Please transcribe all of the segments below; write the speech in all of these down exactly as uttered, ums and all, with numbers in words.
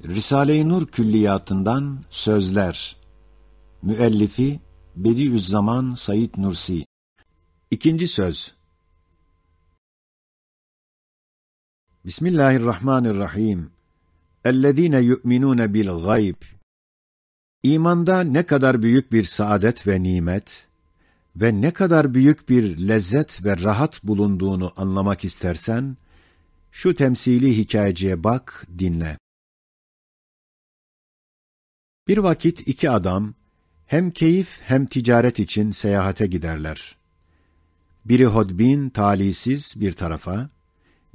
Risale-i Nur Külliyatından sözler. Müellifi Bediüzzaman Said Nursi. İkinci söz. Bismillahirrahmanirrahim. Ellezine yu'minune bil gayb. İmanda ne kadar büyük bir saadet ve nimet ve ne kadar büyük bir lezzet ve rahat bulunduğunu anlamak istersen, şu temsili hikayeciye bak, dinle. Bir vakit iki adam hem keyif hem ticaret için seyahate giderler. Biri hodbin, talihsiz bir tarafa,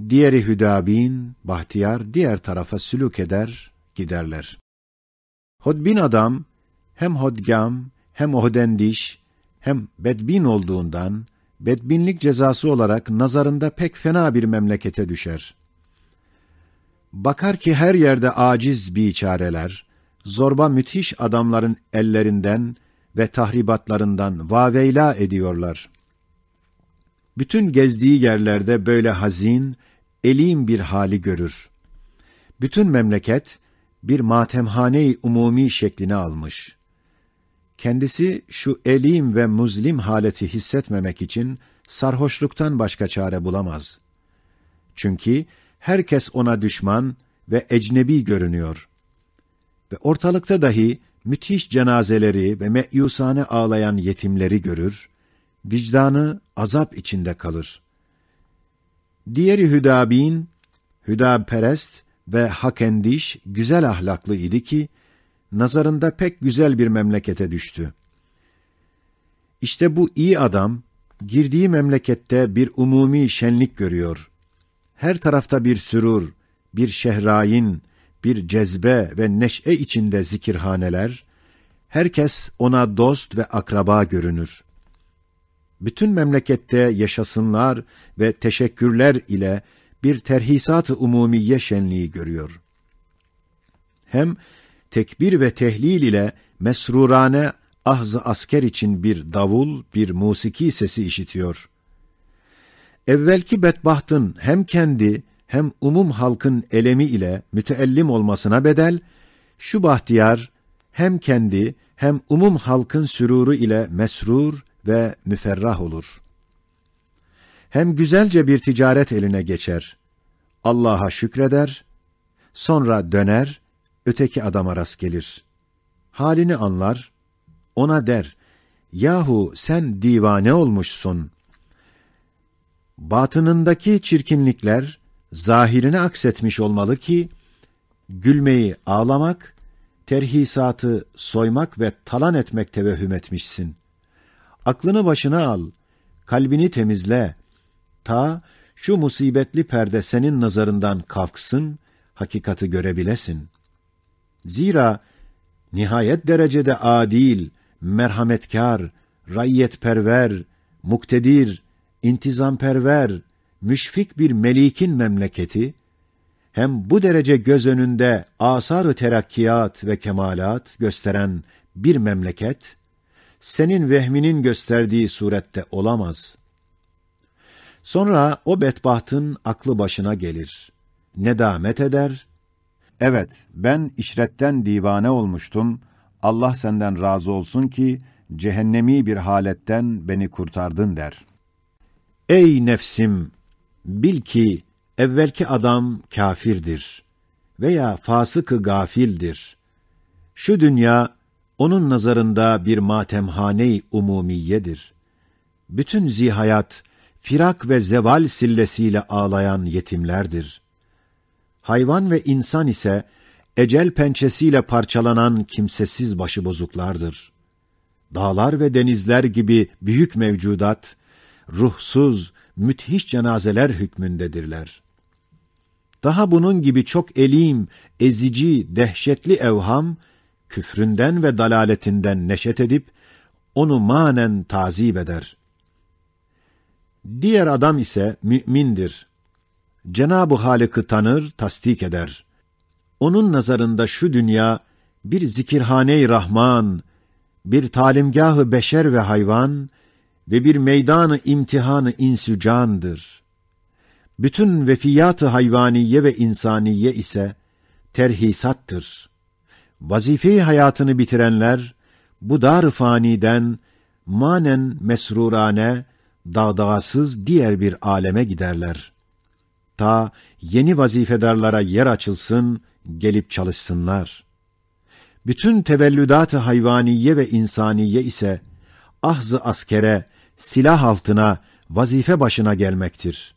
diğeri hüdabin, bahtiyar diğer tarafa sülük eder, giderler. Hodbin adam hem hodgâm, hem hodendiş, hem bedbin olduğundan, bedbinlik cezası olarak nazarında pek fena bir memlekete düşer. Bakar ki her yerde aciz biçareler, zorba müthiş adamların ellerinden ve tahribatlarından vaveyla ediyorlar. Bütün gezdiği yerlerde böyle hazin, elim bir hali görür. Bütün memleket bir matemhane-i umumi şeklini almış. Kendisi şu elim ve muzlim haleti hissetmemek için sarhoşluktan başka çare bulamaz. Çünkü herkes ona düşman ve ecnebi görünüyor. Ve ortalıkta dahi müthiş cenazeleri ve meyusane ağlayan yetimleri görür, vicdanı azap içinde kalır. Diğeri hüdabin, hüdabperest ve hakendiş, güzel ahlaklı idi ki, nazarında pek güzel bir memlekete düştü. İşte bu iyi adam, girdiği memlekette bir umumi şenlik görüyor. Her tarafta bir sürur, bir şehrayin, bir cezbe ve neşe içinde zikirhaneler, herkes ona dost ve akraba görünür. Bütün memlekette yaşasınlar ve teşekkürler ile bir terhisat-ı umumiye şenliği görüyor. Hem tekbir ve tehlil ile mesrurane ahz-ı asker için bir davul, bir musiki sesi işitiyor. Evvelki bedbahtın hem kendi hem umum halkın elemi ile müteellim olmasına bedel, şu bahtiyar hem kendi hem umum halkın süruru ile mesrur ve müferrah olur. Hem güzelce bir ticaret eline geçer. Allah'a şükreder, sonra döner, öteki adama rastgelir. Halini anlar, ona der: "Yahu sen divane olmuşsun." Batınındaki çirkinlikler zahirine aksetmiş olmalı ki, gülmeyi ağlamak, terhisatı soymak ve talan etmek tevehhüm etmişsin. Aklını başına al, kalbini temizle. Ta şu musibetli perde senin nazarından kalksın, hakikati görebilesin. Zira nihayet derecede adil, merhametkâr, raiyetperver, muktedir, intizamperver, müşfik bir melikin memleketi, hem bu derece göz önünde asar-ı terakkiyat ve kemalat gösteren bir memleket, senin vehminin gösterdiği surette olamaz. Sonra o bedbahtın aklı başına gelir. Nedamet eder. "Evet, ben işretten divane olmuştum. Allah senden razı olsun ki cehennemi bir haletten beni kurtardın," der. Ey nefsim, bil ki evvelki adam kafirdir veya fasık-ı gafildir. Şu dünya onun nazarında bir matemhane-i umumiyedir. Bütün zihayat, firak ve zeval sillesiyle ağlayan yetimlerdir. Hayvan ve insan ise ecel pençesiyle parçalanan kimsesiz başıbozuklardır. Dağlar ve denizler gibi büyük mevcudat, ruhsuz, müthiş cenazeler hükmündedirler. Daha bunun gibi çok elim, ezici, dehşetli evham, küfründen ve dalaletinden neşet edip, onu manen tazip eder. Diğer adam ise mümindir. Cenab-ı Halık'ı tanır, tasdik eder. Onun nazarında şu dünya bir zikirhane-i Rahman, bir talimgâh-ı beşer ve hayvan ve bir meydan-ı imtihan-ı insü candır. Bütün vefiyat-ı hayvaniye ve insaniye ise terhisattır. Vazife-i hayatını bitirenler bu dar-ı faniden manen mesrurane, dağdağasız diğer bir aleme giderler. Ta yeni vazifedarlara yer açılsın, gelip çalışsınlar. Bütün tevellüdat-ı hayvaniye ve insaniye ise ahz-ı askere, silah altına, vazife başına gelmektir.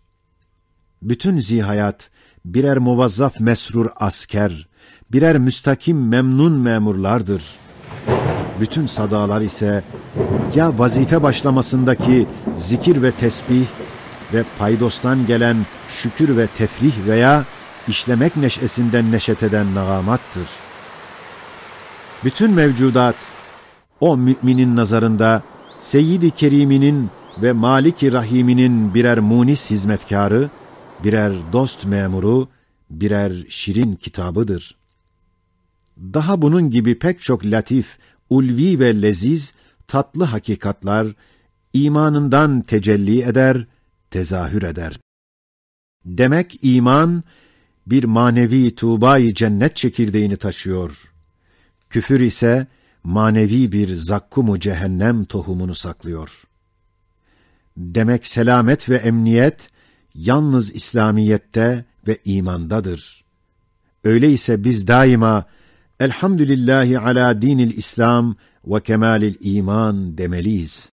Bütün zihayat birer muvazzaf mesrur asker, birer müstakim memnun memurlardır. Bütün sadalar ise ya vazife başlamasındaki zikir ve tesbih ve paydostan gelen şükür ve tefrih veya işlemek neşesinden neşet eden nağamattır. Bütün mevcudat o müminin nazarında Seyyid-i Keriminin ve Malik-i Rahiminin birer munis hizmetkarı, birer dost memuru, birer şirin kitabıdır. Daha bunun gibi pek çok latif, ulvi ve leziz, tatlı hakikatlar imanından tecelli eder, tezahür eder. Demek iman bir manevi tuğba-i cennet çekirdeğini taşıyor. Küfür ise manevi bir zakkumu cehennem tohumunu saklıyor. Demek selamet ve emniyet yalnız İslamiyette ve imandadır. Öyleyse biz daima "Elhamdülillahi ala dinil İslam ve kemalil iman" demeliyiz.